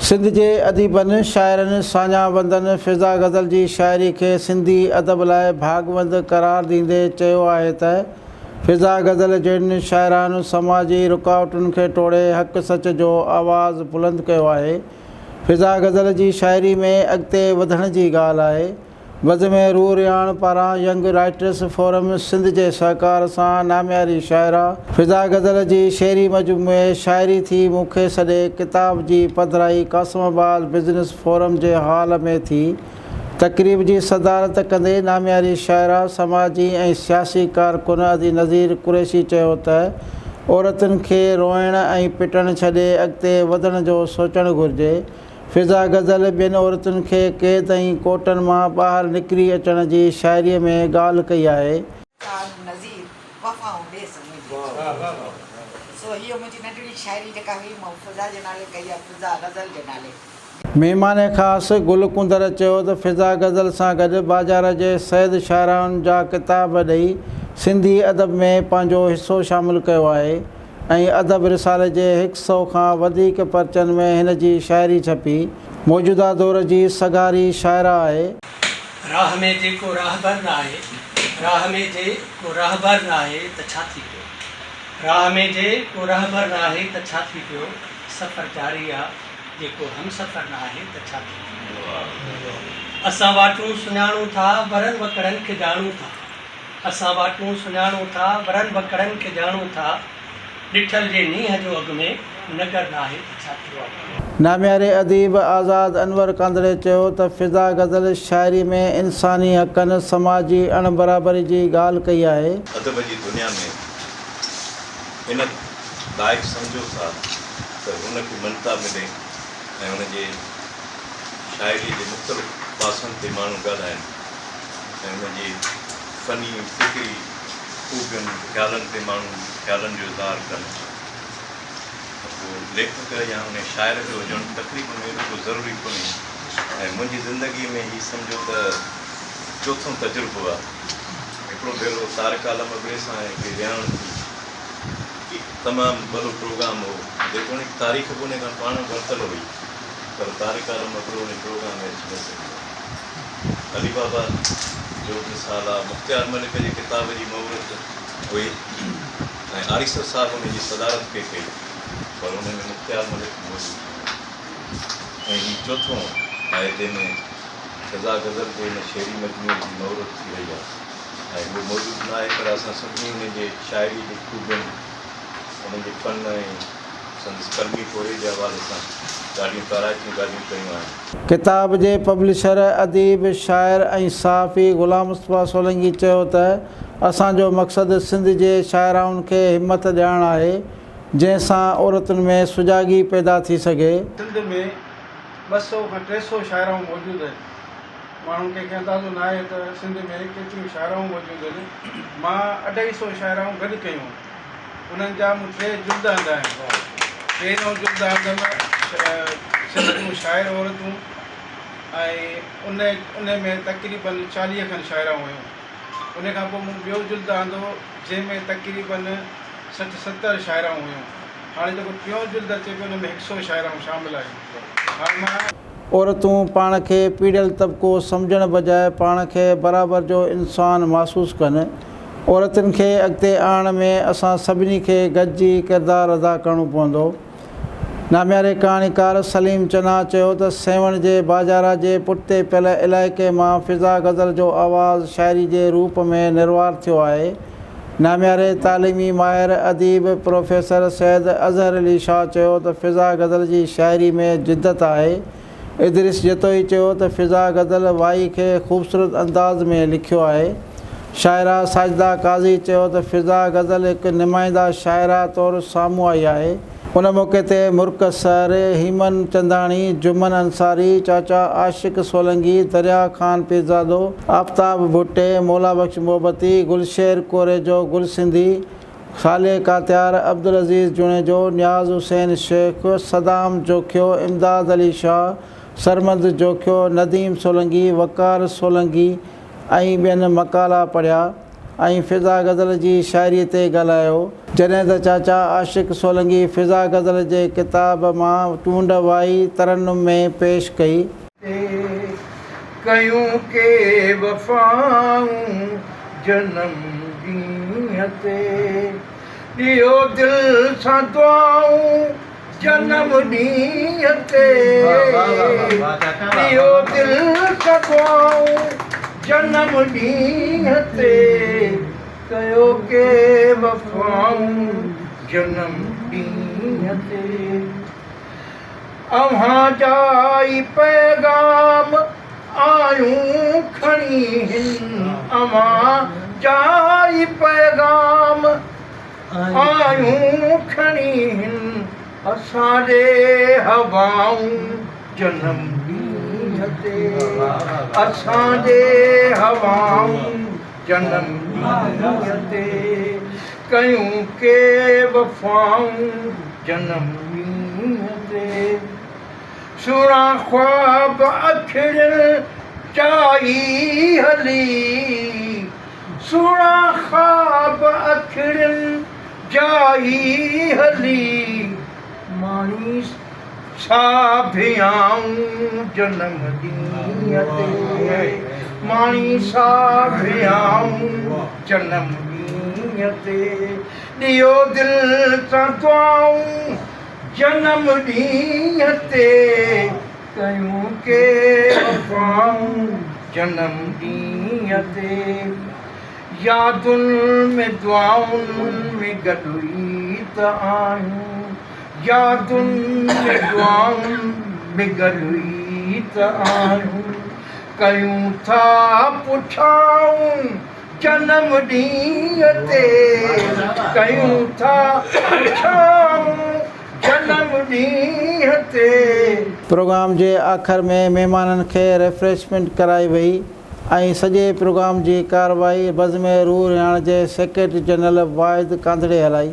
سنڌ جي اديبن، شاعرن، ساڃاهه وندن فضا غزل جي شاعري کي سنڌي ادب لاء ڀاڳوند قرار ڏيندي چيو آهي ته فضا غزل جهڙين شاعرائن سماجي رڪاوٽن کي ٽوڙي حق سچ جو آواز بلند ڪيو آهي. فضا غزل جي شاعري ۾ اڳتي وڌڻ جي ڳالهه آهي. بزم روح رهاڻ پاران ينگ رائٽرس فورم سنڌ جي سهڪار سان نامياري شاعره فضا غزل جي شعري مجموعي شاعري ٿي مون کي سڏي ڪتاب جي پڌرائي قاسم آباد بزنس فورم جي هال ۾ ٿي. تقريب جي صدارت ڪندي نامياري شاعره، سماجي ۽ سياسي ڪارڪن ادي نذير قريشي چيو ته عورتن کي روئڻ ۽ پٽڻ ڇڏي اڳتي وڌڻ جو سوچڻ گهرجي. فضا غزل ٻين عورتن کي قيد ۽ ڪوٽن مان ٻاهر نڪري اچڻ جي شاعريء ۾ ڳالهه ڪئي آهي. ڪا نظير وفائون ڏيس منهنجي سو هيء منهنجي ننڍڙي شاعري جيڪا هئي مان فضا جي نالي ڪئي آهي فضا غزل جي نالي. مهمان خاص گل ڪنڌر چيو ته فضا غزل سان گڏ باجارا جي سيد شاعرائن جا ڪتاب ڏئي سنڌي ادب ۾ پنهنجو حصو شامل ڪيو آهي. ۽ ادب رسالي جي هڪ سئو کان وڌيڪ پرچن ۾ هن جي شاعري ڇپي. موجوده دور جي سگهاري شاعره آهي. راهه ۾ جي ڪو راهبر نه آهي، راهه ۾ جي ڪو راهبر نه آهي ته ڇا ٿي پيو؟ راهه ۾ جي ڪو رهبر نه آهي ته ڇا ٿي پيو؟ سفر جاري آ، جي ڪو همسفر نه آهي ته ڇا ٿي پيو؟ اسان واٽون سڃاڻون ٿا، ورن وڪڙن کي ڄاڻون ٿا. اسان واٽون سڃاڻون ٿا، ورن وڪڙن کي ڄاڻون ٿا، ڏٺل جي نينهن جو اڳ ۾ نگر ناهي ته ڇا ٿيو آ. نامياري اديب آزاد انور ڪانڌڙي چيو ته فضا غزل شاعري ۾ انساني حقن، سماجي اڻ برابري جي ڳالهه ڪئي آهي. ادب جي دنيا ۾ ان لائق سمجهو ٿا ته هن کي مڃتا ملي ۽ هن جي شاعريء جي مختلف پاسن تي ماڻهو ڳالهائن. ۽ ان جي فني فڪري خوبين خيالن تي ماڻهو خيالن جو اظهار ڪن ته پوء ليکڪ يا ان شاعر جو هجڻ تقريب ۾ ايڏو ڪو ضروري ڪونهي ۽ منهنجي زندگي ۾ هي سمجهو ته چوٿون تجربو آهي هڪڙو ڀيرو طارق عالم ابڙي سان هڪڙي رهاڻ ٿي تمام وڏو پروگرام هو جيتوڻيڪ تاريخ به ان کان پاڻ ورتل هئي پر طارق عالم ابڙو ان پروگرام ۾ اچي نه سگهيو. علي بابا جو مثال آ. مختيار ملڪ جي ڪتاب جي مهورت هئي ۽ آريسر صاحب ان جي صدارت پئي ڪئي پر ان ۾ مختيار ملڪ موجود نه هو ۽ هي چوٿون آهي جنهن ۾ فضا غزل جي ان شعري مجموعي جي مهورت ٿي رهي آ ۽ هو موجود نه آهي پر اسان سڀني ان جي شاعري جي خوبين ان جي فن ۽ سندس قلمي پورهيي جي حوالي سان ڏاڍيون ڪارائتيون ڳالهيون ڪيون آهن. ڪتاب جي پبلشر اديب، شاعر ۽ صحافي غلام مصطفيٰ سولنگي چيو ته اسان جو مقصد سنڌ جي شاعرائن کي همٿ ڏيارڻ آهي، جنهن سان عورتن ۾ سجاڳي پيدا ٿي سگهي. سنڌ ۾ 200 کان 300 شاعرائون موجود آهن. ماڻهن ڪنهن کي اندازو ناهي ته سنڌ ۾ ڪيتريون شاعرائون موجود آهن. مان اڍائي سئو شاعرائون گڏ ڪيون آهن. انهن جا مون ٽي جلد آندا آهن. پهريون جلد آندم سنڌ جون شاعر عورتون ۽ ان ان ۾ تقريباً 40 کن شاعرائون هيون. ان کان پوء مون ٻيو جلد آندو جنهن ۾ تقريباً 60 70 شاعرائون هيون. هاڻي جيڪو ٽيون جلد اچي پيو ان ۾ هڪ سئو شاعرائون شامل آهن. هاڻي مان. عورتون پاڻ کي پيڙهيل طبقو سمجهڻ بجاء پاڻ کي برابر جو انسان محسوس ڪن. عورتن کي اڳتي آڻڻ ۾ اسان سڀني کي گڏجي ڪردار ادا ڪرڻو پوندو. نامياري ڪهاڻيڪار سليم چنا چيو ته سيوهڻ جي باجارا جي پٺتي پيل علائقي مان فضا غزل جو آواز شاعري جي روپ ۾ نروار ٿيو آهي. نامياري تعليمي ماهر اديب پروفيسر سيد اظهر علي شاهه چيو ته فضا غزل جي شاعري ۾ جدت آهي. ادريس جتوئي چيو ته فضا غزل وائي کي خوبصورت انداز ۾ لکيو آهي. شاعره ساجده قاضي چيو ته فضا غزل هڪ نمائنده شاعره طور سامهون آئي آهي. ان موقعي تي مرڪ سحر، هيمن چنداڻي، جمن انصاري، چاچا عاشق سولنگي، دريا خان پيرزادو، آفتاب ڀٽي، مولا بخش محبتي، گلشير ڪوريجو، گل سنڌي، صالح ڪاتيار، عبدالعزيز جوڻيجو، نياز حسين شيخ، صدام جوکيو، امداد علي شاهه، سرمد جوکيو، نديم سولنگي، وقار سولنگي ۽ ٻين مقالا پڙهيا. ۽ فضا غزل جي شاعري تي ڳالهايو. جڏهن ته چاچا عاشق سولنگي فضا غزل جي ڪتاب مان چونڊ وائي ترنم ۾ پيش ڪئي. تي ڪيون ڪي وفائون جنم ڏينهن تي ڏيو دل سان دعائون جنم ڏينهن تي ڏيو دل سان دعائون جنم ڏينهن تي ڪيو ڪي وفائون جنم ڏينهن تي اوهان جا ئي پيغام آيون کڻي هن اوهان جا ئي پيغام آيون کڻي هن اسان ڏي هوائون جنم ڏينهن تي اسان ڏي هوائون جنم ڏينهن تي ڪيون ڪي وفائون جنم ڏينهن تي سهڻا خواب اکڙين چائي هلي سهڻا خواب اکڙين جائي هلي ماڻي ساڀيائون جنم ڏينهن تي ماڻي ساڀيائون جنم ڏينهن تي ڏيو دل سان دعائون جنم ڏينهن تي ڪيون ڪي وفائون جنم ڏينهن تي يادن ۾ دعائن ۾ گڏ ئي ته آهيون يادن ۾ دعائن ۾ گڏ ئي ته آهيون ڪيون ٿا پڇائون جنم ڏينهن تي ڪيون ٿا پڇائون جنم ڏينهن تي. پروگرام جي آخر ۾ مهمانن کي ريفريشمينٽ ڪرائي وئي ۽ سڄي پروگرام جي ڪارروائي بزم روح رهاڻ جي سيڪريٽري جنرل واحد ڪانڌڙي هلائي.